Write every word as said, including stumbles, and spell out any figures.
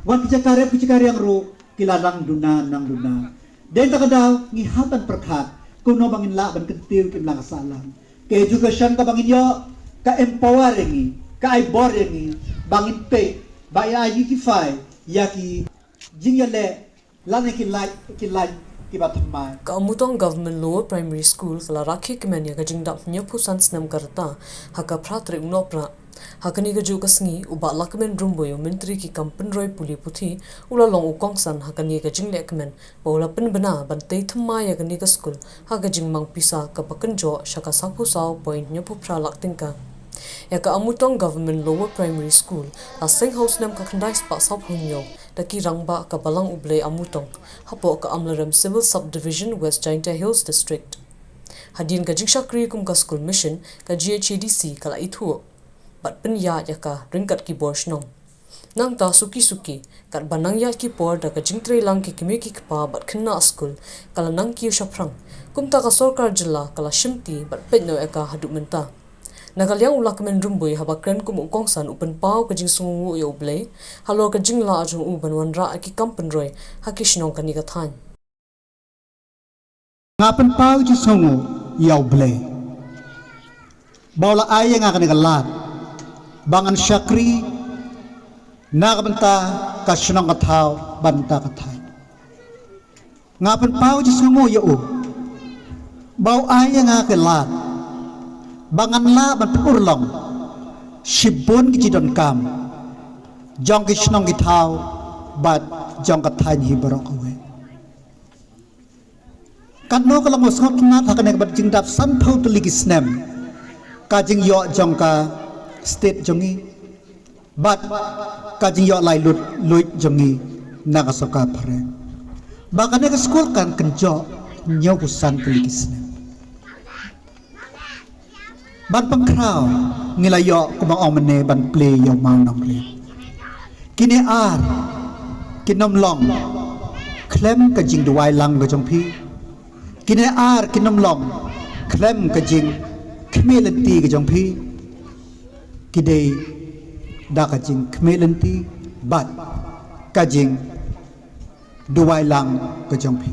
Wat ki jaka rep ki jaka riang ruh ki la nang duna nang duna. Dei ta ka daw ngi hap ban pyrkhat kumno ba ngin lah ban kyntiew ki imlang ka sahlang. Ka education kaba ngin ïoh ka empower ïa ngi, ka ai bor ïa ngi ba ngin peit, ba ïa ai ki fai ïa ki jingïaleh lane ki lait ki lait kiba thymmai. Ka Amutong Government Lower Primary School ka la rakhe kmen ïa ka jingdap hynñiewphew san snem ka rta ha ka phra tarik u Nohprah. Ha kane kajuh ka sngi u Bah Lahkmen Rymbui, u Myntri ki kam pynroi pule puthi, u la long u kongsan ha kane ka jingleh kmen, ba u la pynbna ban tei thymmai ïa kane ka skul ha ka jingmang pisa kaba kynjoh sha ka sawphew saw point hynñiewphew phra lak tyngka. Ïa ka Amutong Government Lower Primary School la seng ha u snem ka khyndai spah sawphew hynñiew da ki rangbah ka Balang U Blei Amutong, hapoh ka Amlarem Civil Subdivision, West Jaintia Hills District. Hadien ka jingshakri kum ka School Mission, ka G H A D C ka la ithuh bad pynïaid ïa ka ryngkat ki bor shnong. Nangta suki suki, katba nang ïaid ki por da ka jingtrei lang ki kmie ki kpa bad khynnah skul, ka la nang kiew shaphrang. Kumta ka sorkar jylla ka la shimti bad peit noh ïa ka haduh mynta. Na ka liang u Lahkmen Rymbui, haba kren kum u kongsan, u pynpaw ka jingsngewnguh ïa U Blei halor ka jinglah jong u ban wanrah ïa ki kam pynroi ha ki shnong kane ka thaiñ. Nga pynpaw jingsngewnguh ïa U Blei ba u la ai ïa nga kane ka lad ba ngan shakri na ka bynta ka shnong ka thaw bad bynta ka thaiñ. Nga pynpaw jingsngewnguh ïa u ba u ai ïa nga ka lad ba ngan lah ban pynurlong shibun ki jingdonkam jong ki shnong ki thaw bad jong ka thaiñ hi baroh kawei. Katno ka long u sngewtynnat ha kane ka bad jingdap sanphew tylli ki snem ka jingïoh jong ka state jong ngi bad ka jingïoh lai lut luid jong ngi na ka sorkar phareng ba kane ka skul kan kynjoh hynñiewphew san tylli ki snem. Ban pynkhraw ngi la ïoh kumba ong mynne ban plie ïa u mawnongrim. Kine ar kin ym long khlem ka jingduwai lang ka jong phi. Kine ar kin ym long khlem ka jingkhmih lynti ka jong phi. Ki dei da ka jingkhmih lynti bad ka jingduwai lang ka jong phi.